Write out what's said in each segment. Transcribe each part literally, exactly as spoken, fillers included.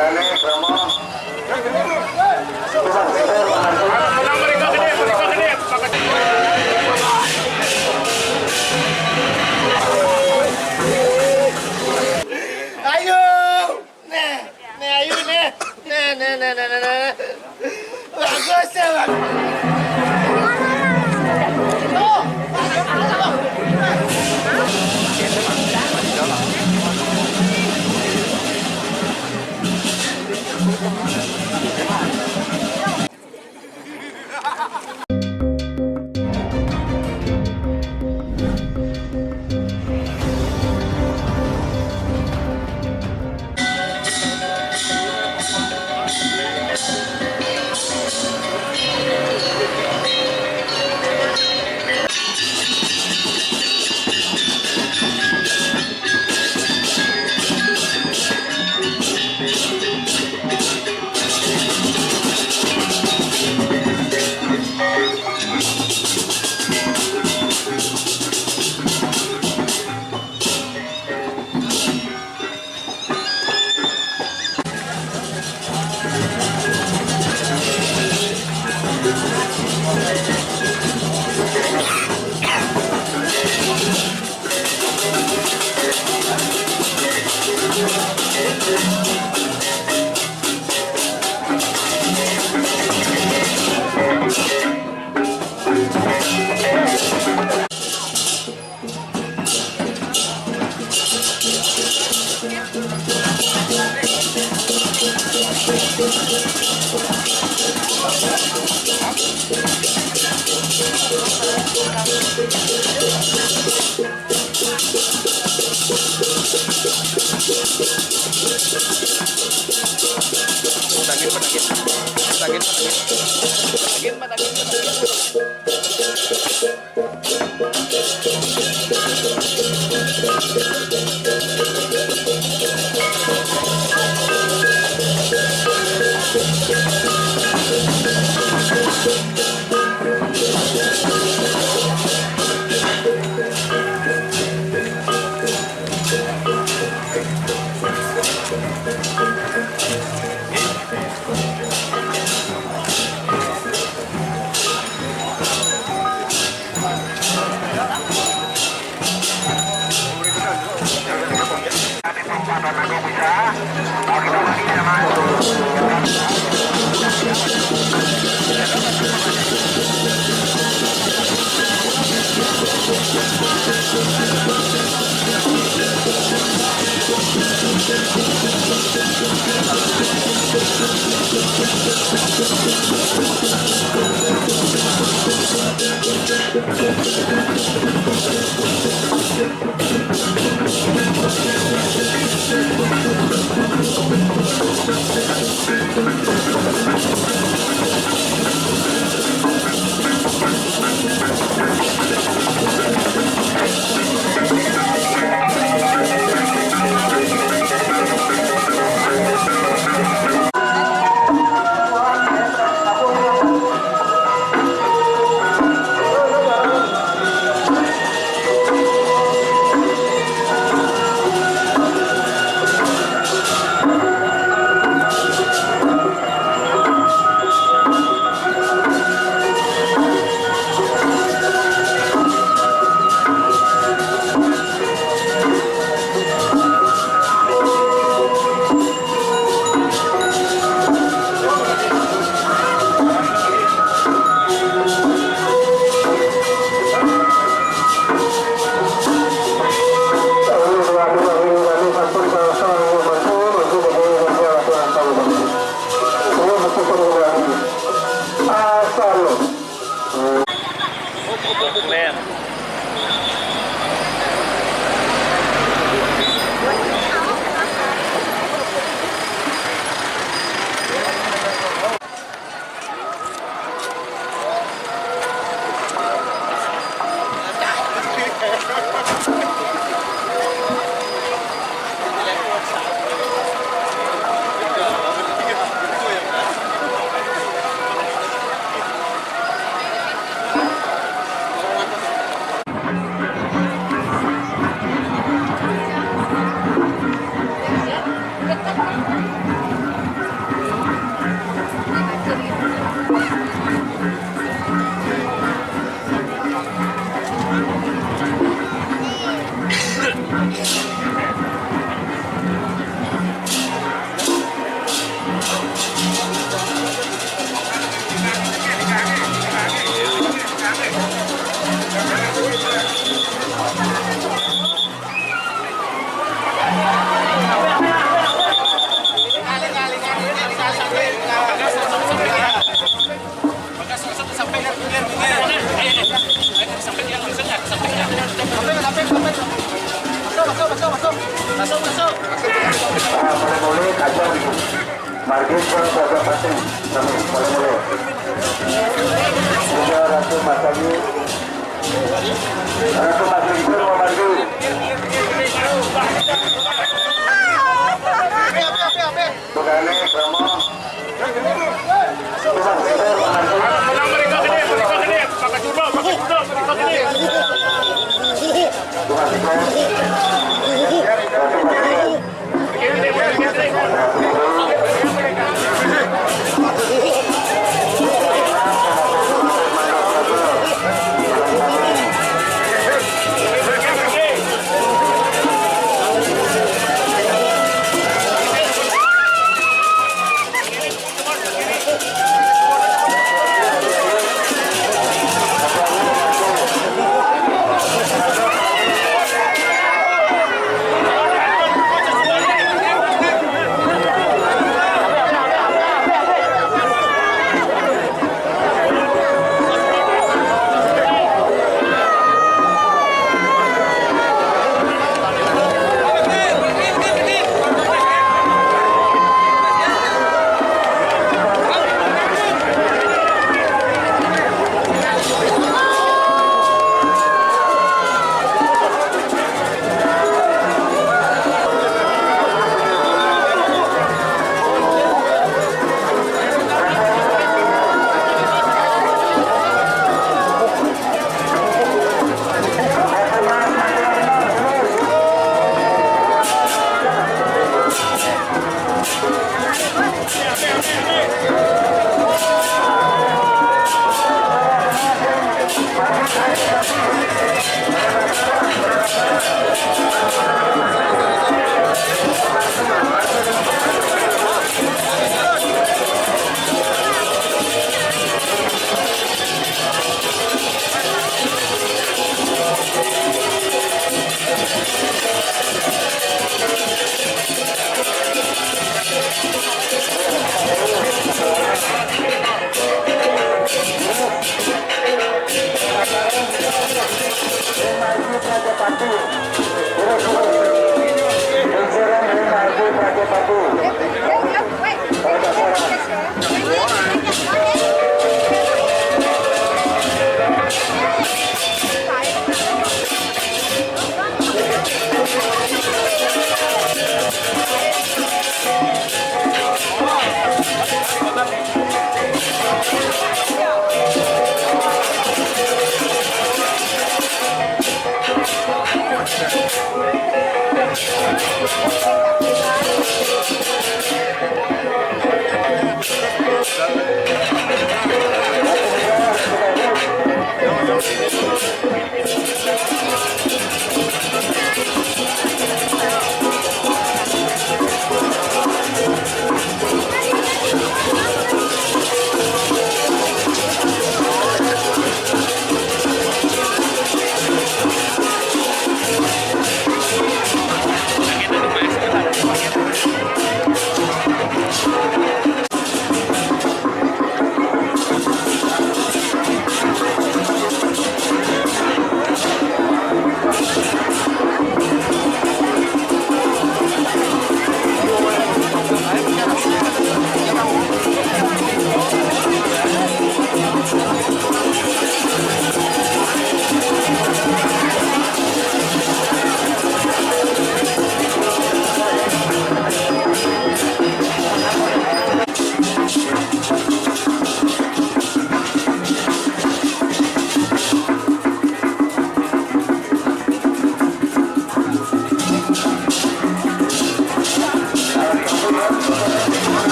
Ayo! Nah, nah, ayo, nah. Nah, nah, nah, nah, nah, nah. Bagus, ya, bagus. Matagin, matagin. Matagin, matagin. Matagin, matagin, matagin. Kami, kalau boleh. Sudah Ratu Masagi. Ratu Masagi itu mau maju. Bukan ini, kamu.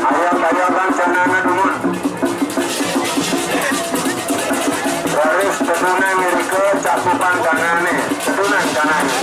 Ayo, ayo, Bang, jangan dulu. Baris tetunan ngrika cakupan kangane. Tetunan kangane.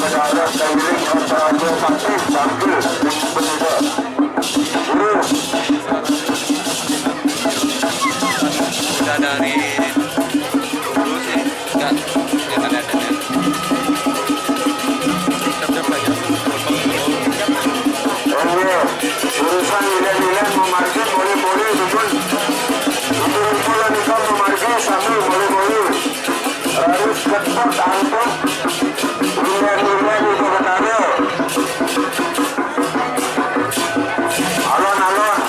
Udah dari dulu sih, enggak, jangan ada. Siap-siap aja. Oh iya, urusan nilai-nilai memarkir boleh-boleh, cuman itu, itu lah nikah memarkir sambil boleh-boleh. Harus cepat angkut. Nilai-nilai itu ke Tarel. Alon-alon.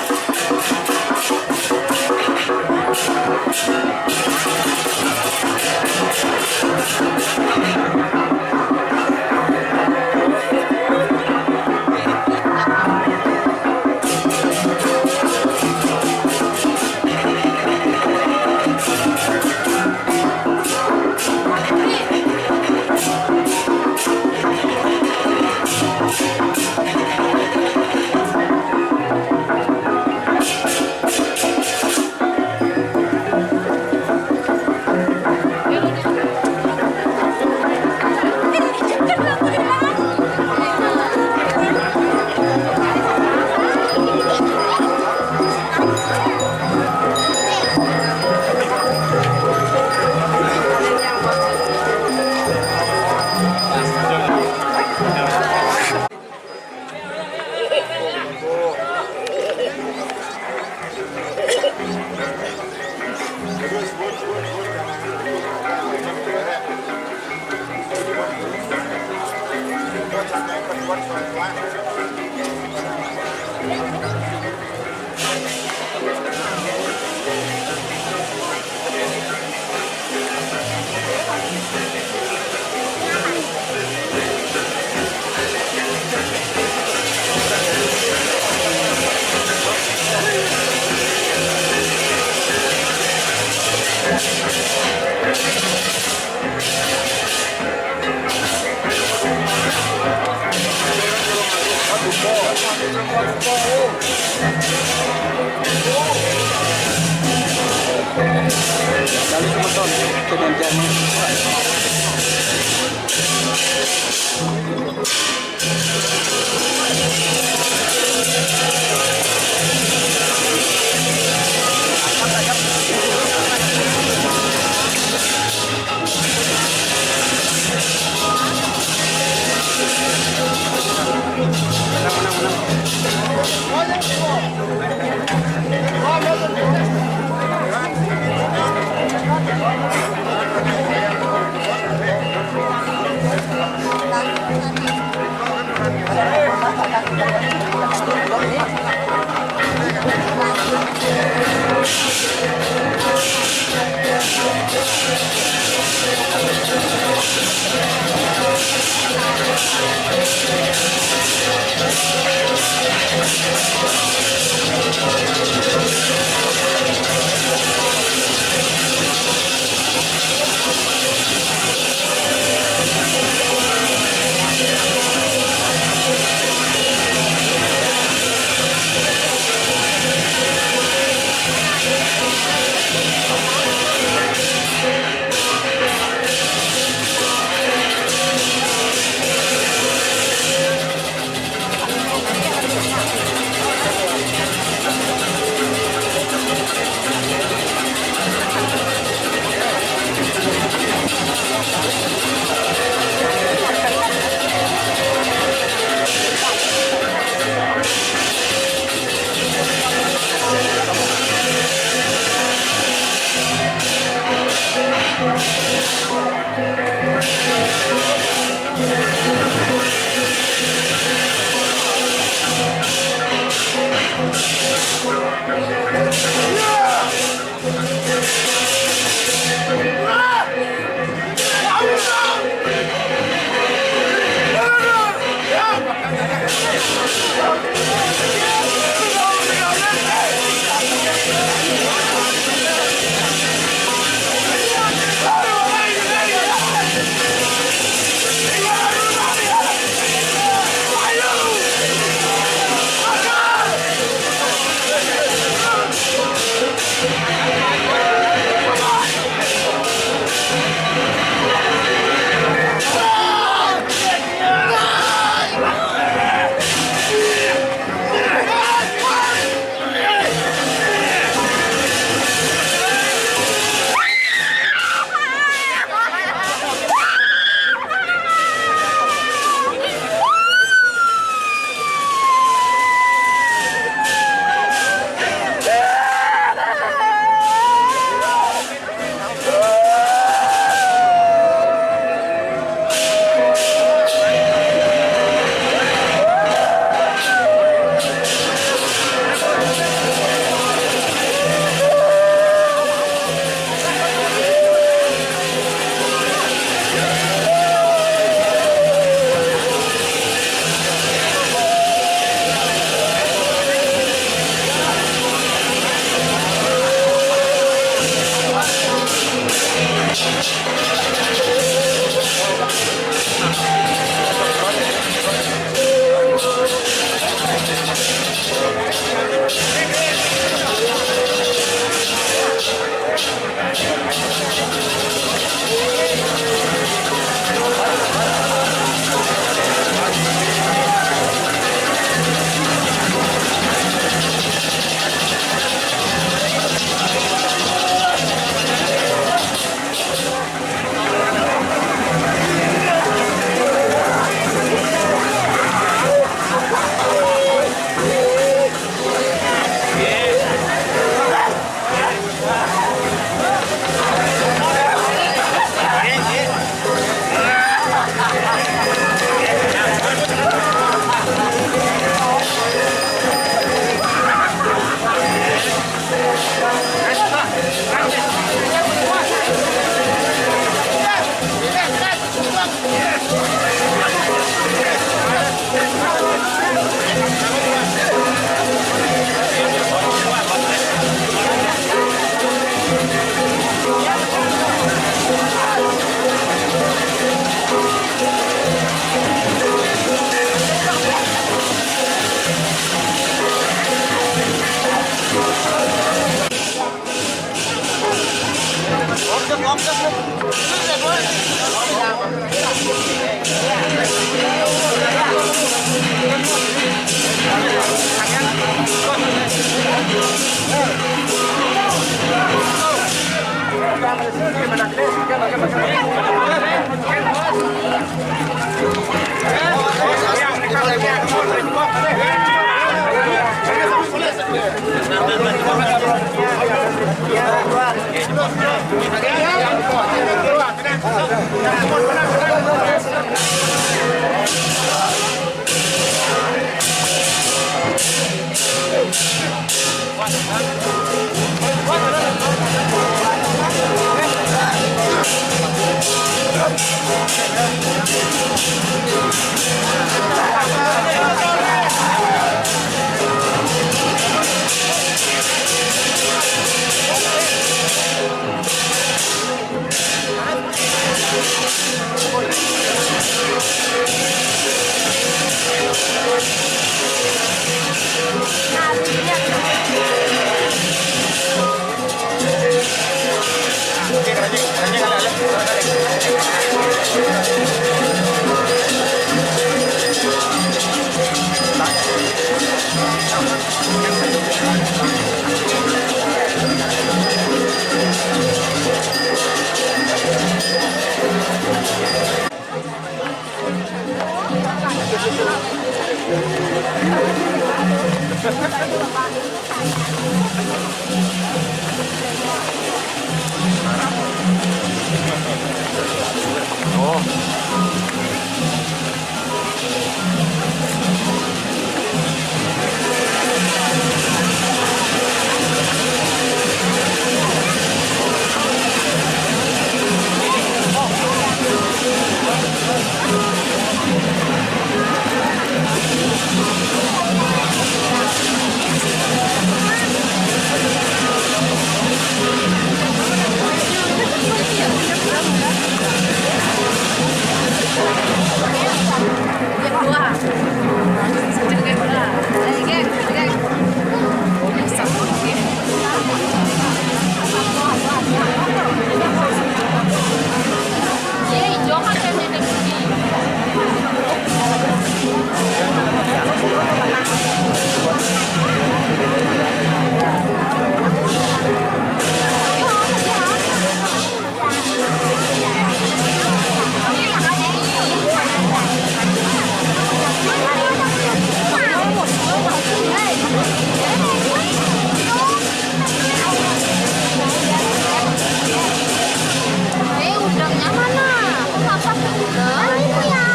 Eh, udangnya mana? Aku masak udang. Ini ya.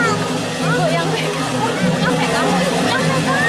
Ibu yang pegang. Yang pegang. Yang pegang.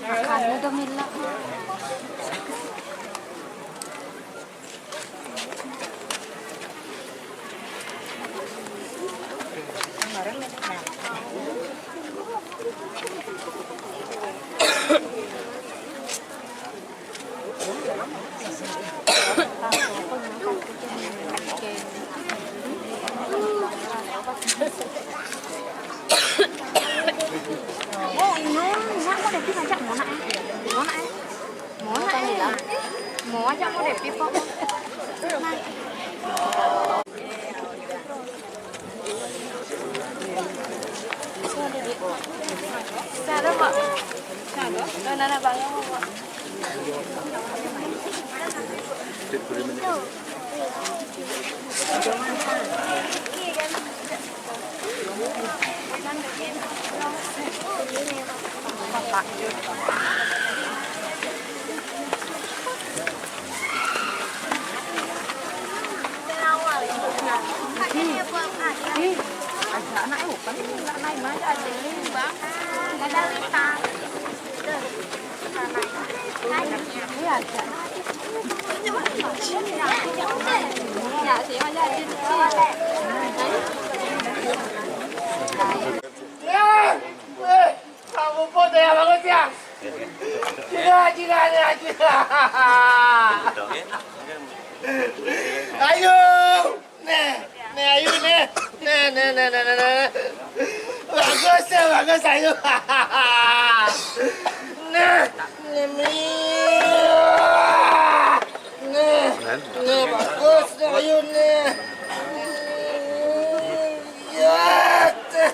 Makan udah, Mila. Oh, ino, ino mau Devi ngajak mau nak, eh? Mau nak, eh? Mau ngajak mau Devi, Pak? Nah. Kamu pun dah bangun siang. Cina, Cina, Cina, Cina. Ayo. Nih, nih, ayo, nih. Nih, nih, nih, nih, nih, nih. Bagus ya, bagus, ayo. Nih, nih, Mi. Nih, nih, bagus, nih, ayo, nih. Ya, teh.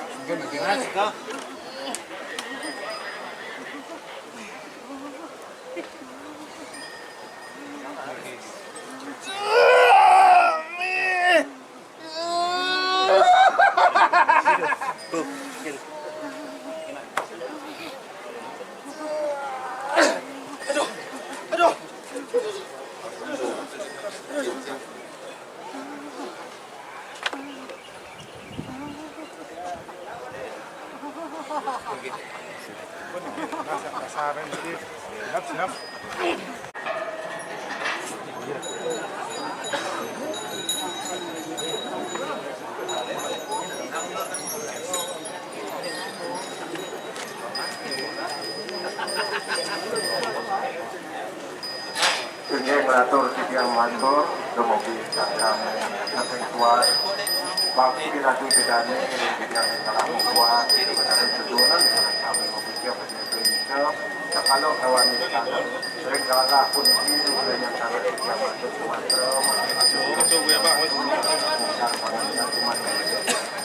Inggih, matur titiang matur, dumugi kakang saking tuan. Bakti ratu jedane, ring titiang ing kalah kuat, ing kalah sedunan, ing kalah sami mugi panjenengan sekala kawan istana. Ring galah puniki, ring yang kalah titiang matur sumantra,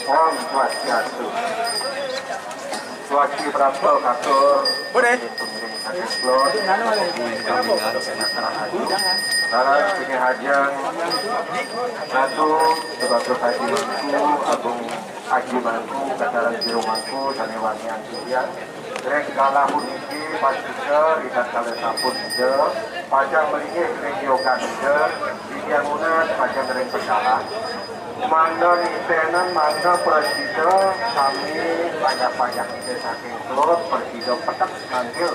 Om Swastiastu. Swasti prapta katur. Boleh. Saking Klon, Kami Rahayu. Dalam sini hajeng, Ratu, sebagai Haji Mangku, Agung Haji Mangku, Kataran Jero Mangku, sane wangian titiang. Ring galah puniki, pastika, ri tatkala sampun ida, pacang malinggih ring yogan ida, titiang nunas pacang ring pecalang. Mangda nitenan, mangda prasida, sami panjak-panjak ida saking Klon, prasida petek manggil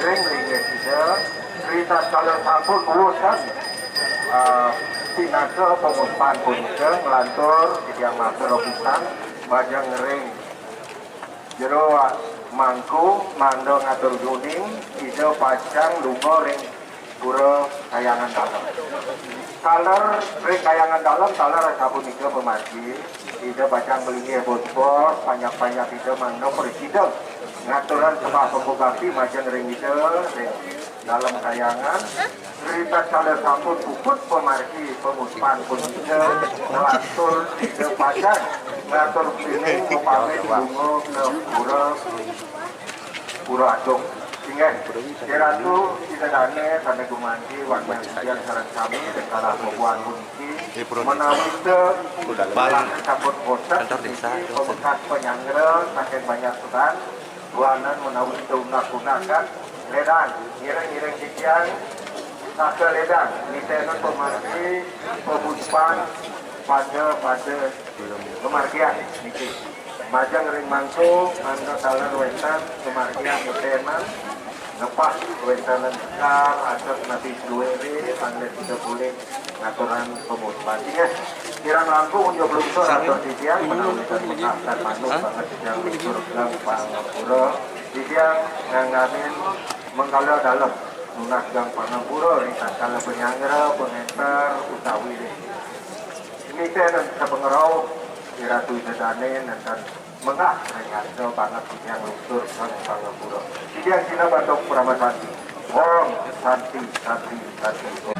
ring linggih ida, ri tatkala sampun wénten, eh, pinaka pamuspan punika nglantur titiang matur pisan majeng ring jero mangku mangda ngatur uning, ida pacang lunga ring Pura Kahyangan Dalem. Taler ring Kahyangan Dalem, taler sapunika pamargi, ida pacang malinggih bos-bos, panjak-panjak ida mangda prasida ngaturang sembah pangubakti majeng ring ida ring Dalem Kahyangan. Ri tatkala sampun puput pamargi pamuspan punika, nglantur ida pacang ngatur uning upami lunga ka Pura Pura Agung. Inggih, Ratu, ida dane sane gumanti, wangian titiang sareng sami, ring galah pabuhan puniki, menawi sampun bosen, kantor desa, niki pamekas panyanggra saking Banjar Setan, duanan menawi tunas-tunas, kan, ledang, ngiring-ngiring titiang, saka ledang, nitenan pamargi, pamuspan, pada, pada, pamargian, niki. Majeng ring mangku, mangda taler wénten pamargian nitenan, ngepah wéntenan sekar, adat napi duwene, mangda sida polih ngaturang pamuspan. Inggih, kirang langkung unjuk lungsur atur titiang, menawi wénten mekastan manut banget titiang lungsur geng pangapura. Titiang ngangganin mengkala dalem, nunas geng pangapura, ring tatkala panyanggra, pangenter, utawi nitenan sapangrauh, Ratu ida dane, nenten mengah, ring arsa banget titiang lungsur geng pangapura. Titiang sineb antuk parama santi. Om Santi, Santi, Santi.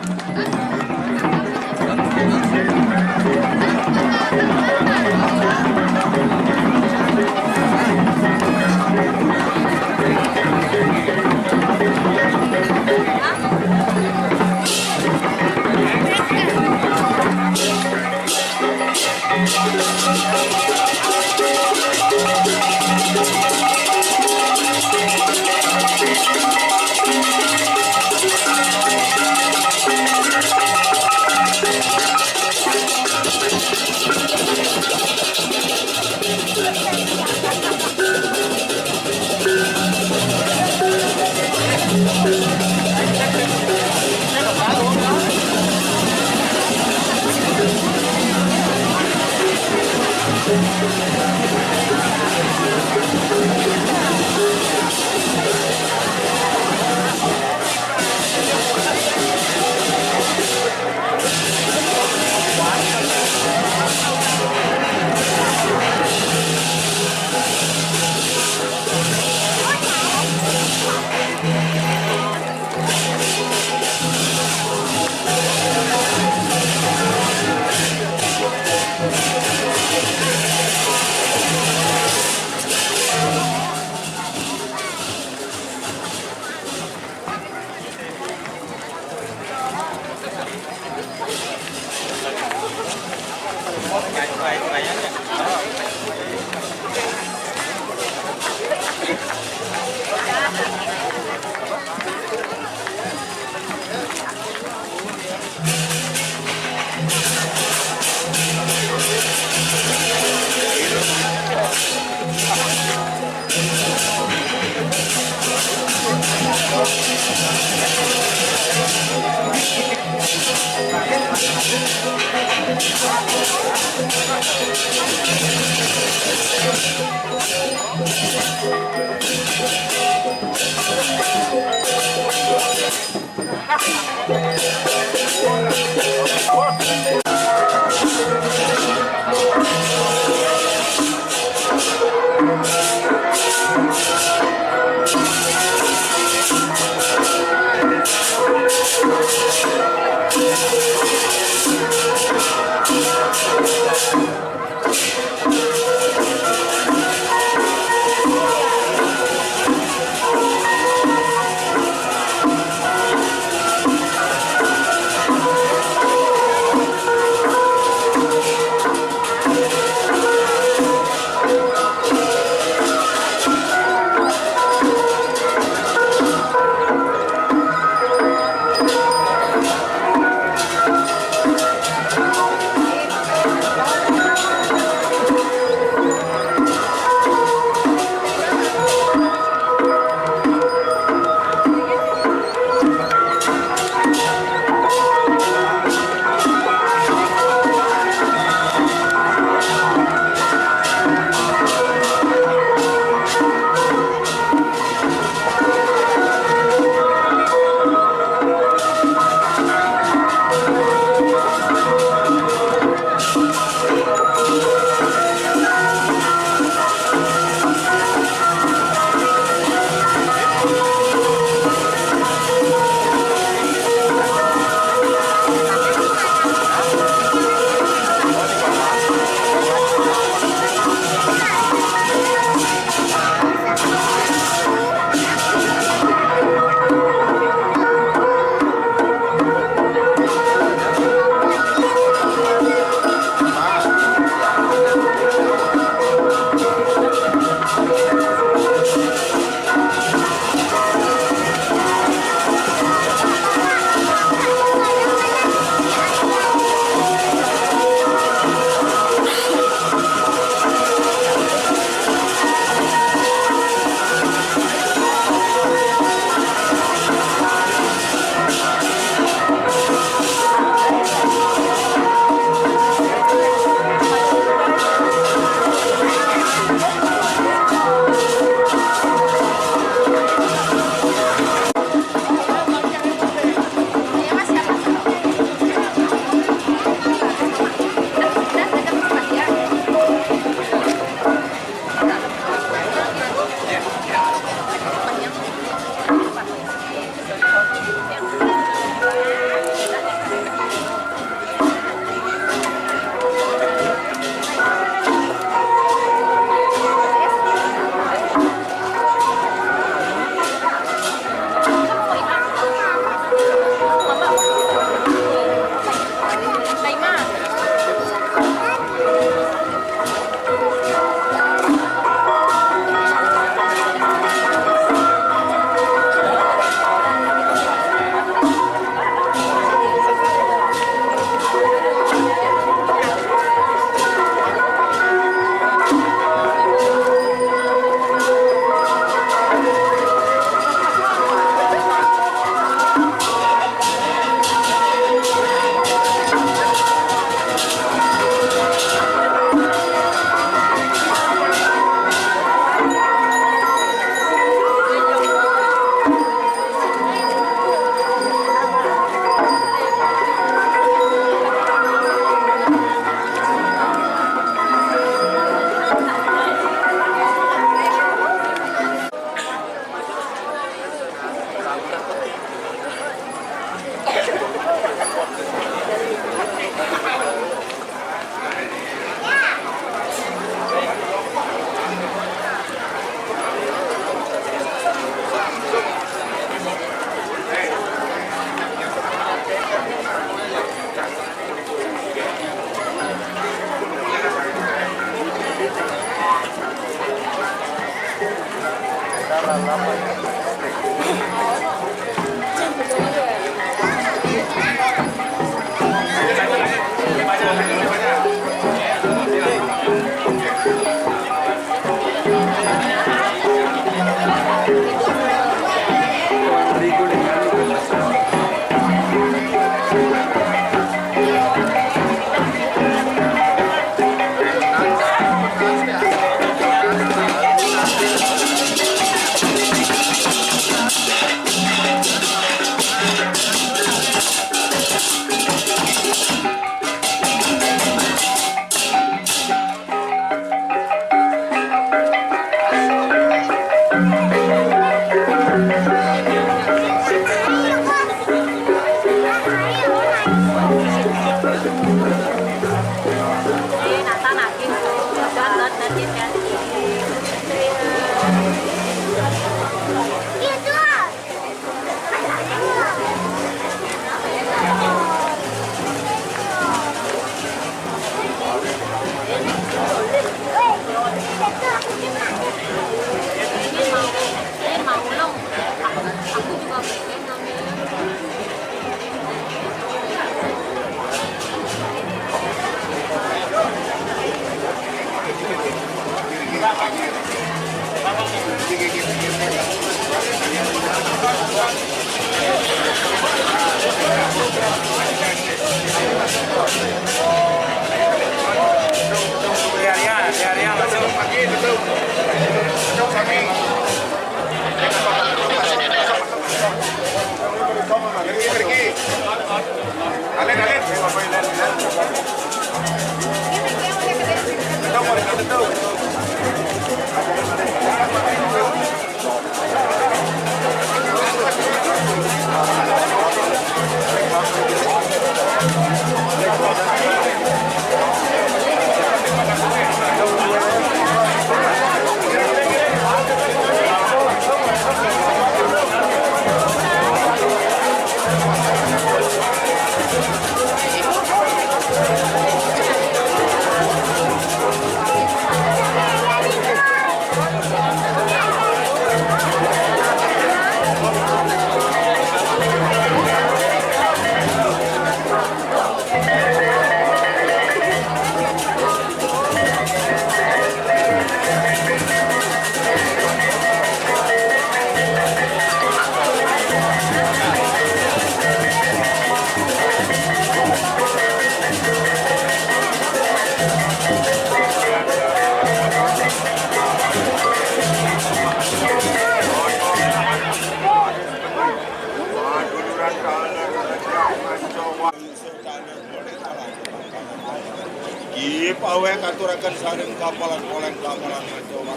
Ki paweh katuraken sareng kapalan poleng kapalan mancowa.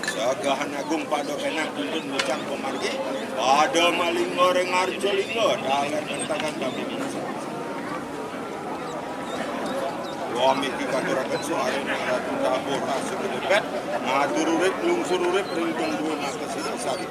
Segahan agung pada kenang tuntun mucang pamargi, pada malingga ring arca lingga, taler kentakan kami. Wamiki katuraken suarane Ratu Tabuh rasa gedebet, ngatur urip, lungsur urip, ring dua maka sida sari.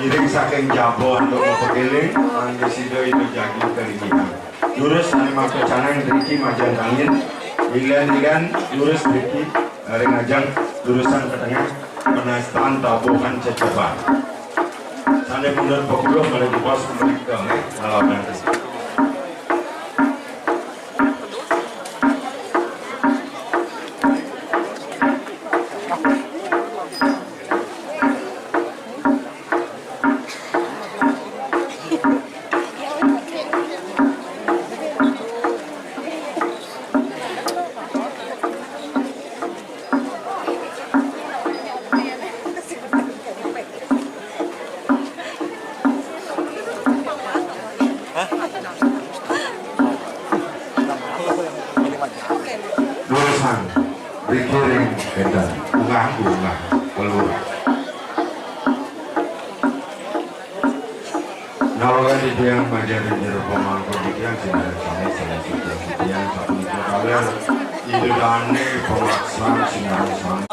Iring saking jaba antuk mapakéling, mangda sida ida jagi kalinggihan. Durus sané makta canang driki majeng kangin, ilen-ilen durus driki ring ajeng, durusang ka tengah, panastan tabuhan ceceban. Sané mundur pepuluh malih jebos mrika nggih, ngalawan. Durusang, driki ring énten, ungah, ungah, keluar. Nawegang titiang majeng ring jero pamangku titiang, sinareng sami, sané sujati titiang, sapunika taler, Ida dané pamaksan, sinareng sami.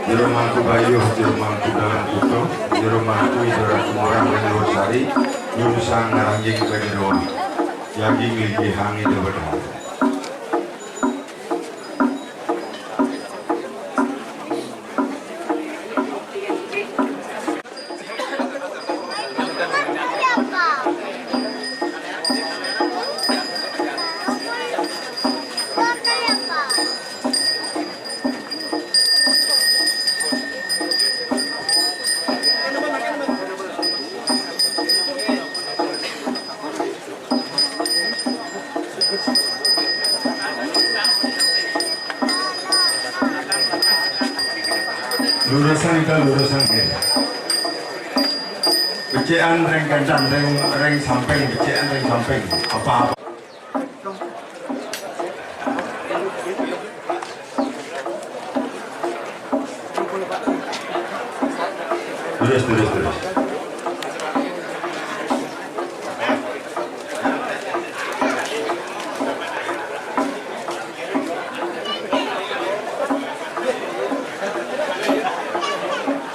Jero mangku bayuh, jero mangku dalam kuto, jero mangku Ida Ratu Ngurah ring Luwur Sari, durusang ngranjing ka jero. Jagi nglinggihang Ida Betara. Lurusang, Ida, lurusang, nggih. Becikang ring kénten, ring, ring samping, becikang ring samping. Apa-apa. Terus, terus, terus.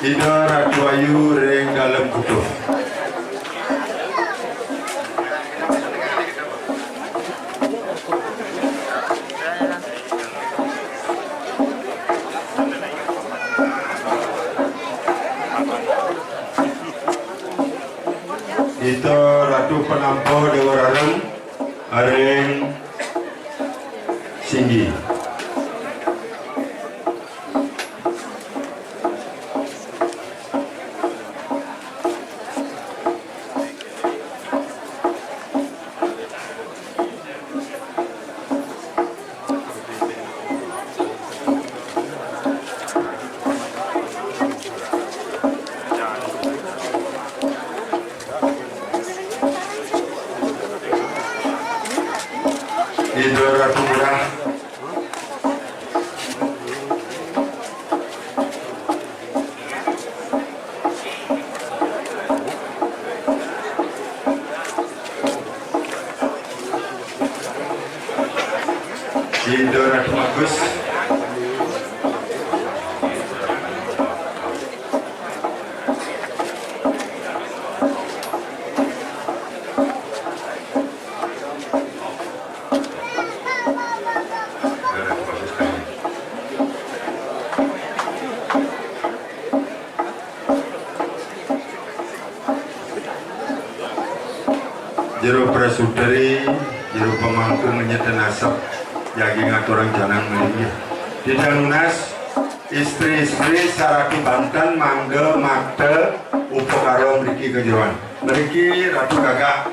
Ida Ratu Ayu ring dalem kuto. Ida Ratu Panampa Déwa Rareng ring Singgi. Ida Ratu Ngurah. Ida Ratu Agus. Jero prasutri, jero pamangku ngenyeten asep, jagi ngaturang canang malinggih. Titiang nunas, istri-istri saratu banten mangga makta upakara mriki ka jeroan. Mriki Ratu Gagak.